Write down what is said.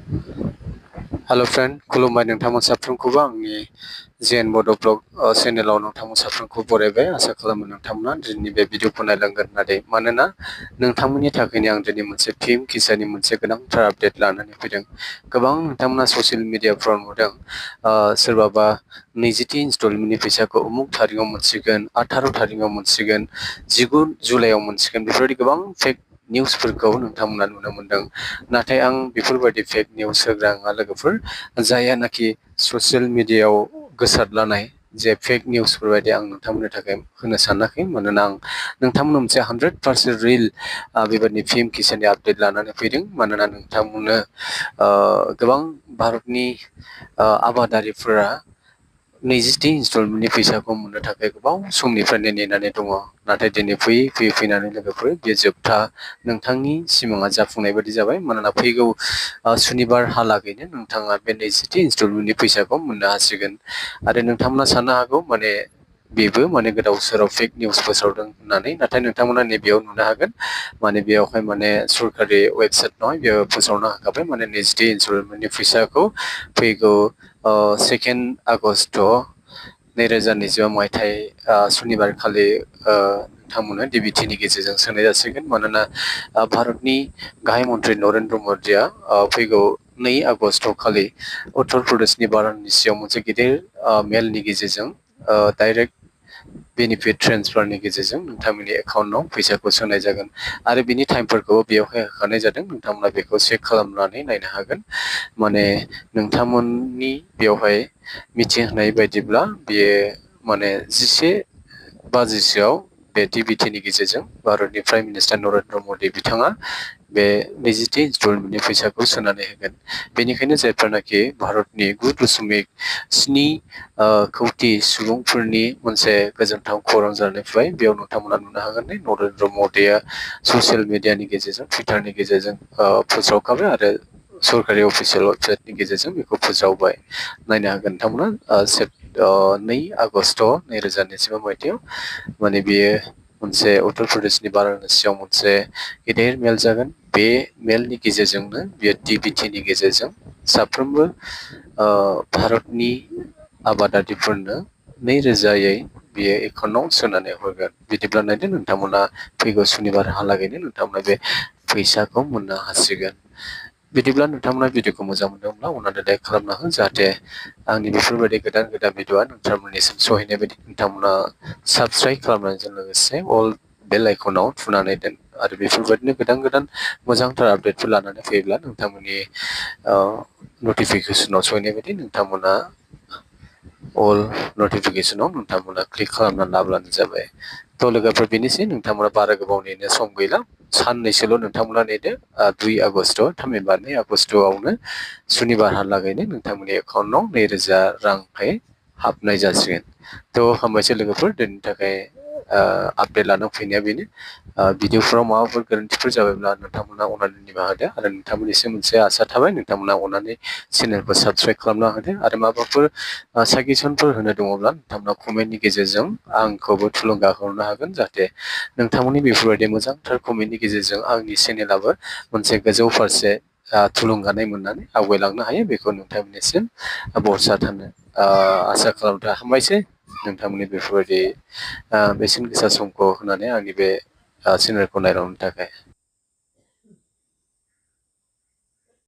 Hello friend खुलुमबाय नोंथांमोन साफ्रोमखौबो आंनि जेन बड' ब्लग चेनेलाव नोंथांमोन साफ्रोमखौ बरायबाय आसा खालामो नोंथांमोना दिनैनि बे भिडिअखौ नायलांगोन होननानै मानोना नोंथांमोननि थाखायनो आं दिनै मोनसे फिल्म किसाननि मोनसे गोनांथार आपडेट लानानै फैदों। गोबां नोंथांमोना ससियेल मिडियाफ्राव नुदों सोरबाबा 20थि इनस्टलमेन्टनि फैसाखौ उमुक थारिखआव मोनसिगोन 18 थारिखआव मोनसिगोन 19 जुलाइआव मोनसिगोन बेफोरबायदि गोबां फेक निउसफोरखौ नोंथांमोना नुनो मोनदों। नाथाय आं बेफोरबायदि फेक निउस होग्रा लोगोफोर जायानाखि ससियेल मिडियायाव गोसारलानाय जे फेक निउसफोर बायदि आं नोंथांमोननि थाखाय होनो सानाखै मानोना आं नोंथांमोननो मोनसे 100% रिल बेबायदि फिल्म किसाननि आपडेट लानानै फैदों मानोना नोंथांमोननो गोबां भारतनि आबादारिफोरा 20थि इनस्टलमेन्टनि फैसाखौ मोननो थाखाय गोबाव समनिफ्रायनो नेनानै दङ। नाथाय दिनै फैनानै लोगोफोर बे जोबथा नोंथांनि सिमाङा जाफुंनाय बायदि जाबाय मानोना फैगौ सुनिबारहालागैनो नोंथाङा बे 20थि इनस्टलमेन्टनि फैसाखौ मोननो हासिगोन आरो नोंथांमोना साननो हागौ माने बेबो माने गोदाव सोराव फेक निउस फोसावदों होननानै नाथाय नोंथांमोना नैबेयाव नुनो हागोन माने बेयावहाय माने सरकारि वेबसाइट नङा बेयाव फोसावनो हाखाबाय माने 20थि इनस्टलमेन्टनि फैसाखौ फैगौ 2 आगस्ट 2025 मायथाइ सुनिबार खालि नोंथांमोननो डिबिटिनि गेजेरजों सोनाय जासिगोन मानोना भारतनि गाहाय मन्त्रि नरेन्द्र मदिया फैगौ 2 आगस्ट खालि उत्तर प्रदेशनि बाराणसियाव मोनसे गिदिर मेलनि गेजेरजों डाइरेक्ट बेनिफिट ट्रेन्सफारनि गेजेरजों नोंथांमोननि एकाउन्टआव फैसाखौ सोनाय जागोन आरो बिनि टाइमफोरखौ बेयावहाय होखानाय जादों नोंथांमोना बेखौ चेक खालामनानै नायनो हागोन माने नोंथांमोननि बेयावहाय मिथिहोनाय बायदिब्ला बेयो माने 11 बाजिसोआव बे डिबिटिनि गेजेरजों भारतनि प्राइम मिनिस्टार नरेन्द्र मदि बिथाङा बे 20थि इनस्टलमेन्टनि फैसाखौ सोनानै होगोन। बेनिखायनो जायफोरनाखि भारतनि 9.7 कौटि सुबुंफोरनि मोनसे गोजोनथाव खौरां जानानै फैबाय बेयाव नोंथांमोना नुनो हागोन दे नरेन्द्र मदिया ससियेल मिडियानि गेजेरजों टुइटारनि गेजेरजों फोसावखाबाय आरो सरकारि अफिसियेल वेबसाइटनि गेजेरजों बेखौ फोसावबाय नायनो हागोन नोंथांमोना 2 आगस्ट 2025 मायथाइयाव माने बेयो मोनसे उत्तर प्रदेशनि बाराणसियाव मोनसे गिदिर मेल जागोन बे मेलनि गेजेरजोंनो बेयो डिबिटिनि गेजेरजों साफ्रोमबो भारतनि आबादारिफोरनो 2,000यै बेयो एकाउन्टआव सोनानै हरगोन बिदिब्ला नायदो नोंथांमोना फैगौ सुनिबारहालागैनो नोंथांमोना बे फैसाखौ मोननो हासिगोन। बिदिब्ला नोंथांमोना भिडिअखौ मोजां मोनदोंब्ला अननानै लाइक खालामना हो जाहाथे आंनि बेफोरबायदि गोदान भिडिअआ नोंथांमोननिसिम सहैनाय बायदि नोंथांमोना साबस्क्राइब खालामनायजों लोगोसे अल बेल आइकनाव थुनानै दोन आरो बेफोरबायदिनो गोदान मोजांथार आपडेटफोर लानानै फैयोब्ला नोंथांमोननि नटिफिकेसनाव सहैनाय बायदि नोंथांमोना अल नटिफिकेसनाव नोंथांमोना क्लिक खालामनानै लाब्लानो जाबाय। थ' लोगोफोर बेनोसै नोंथांमोना बारा गोबाव नेनो सम गैला साननैसोल' नोंथांमोना नेदो 2 आगस्ट थामहिनबा 2 आगस्टआवनो सुनिबारहालागैनो नोंथांमोननि एकाउन्टआव 2,000 रांहाय हाबनाय जासिगोन। थ' हामबायसै लोगोफोर दिनैनि थाखाय आपडेट लाना फैनाया बेनो भिडिअफोराव माबाफोर गोरोन्थिफोर जाबायब्ला नोंथांमोना अननानै निमाहा होदो आरो नोंथांमोननिसिम मोनसे आसा थाबाय नोंथांमोना अननानै चेनेलखौ साबस्क्राइब खालामना होदो आरो माबाफोर साजेसनफोर होनो दङब्ला नोंथांमोना कमेन्टनि गेजेरजों आंखौबो थुलुंगा हरनो हागोन जाहाथे नोंथांमोननि बेफोरबायदि मोजांथार कमेन्टनि गेजेरजों आंनि चेनेलाबो मोनसे गोजौ फारसे थुलुंगानाय मोननानै आवगायलांनो हायो बेखौ नोंथांमोननिसिम भरसा थानो आसा खालामनो हामबायसै नोंथांमोननि बेफोरबायदि बेसेन गोसा समखौ होनानै आंनि बे चेनेलखौ नायलांनो थाखाय।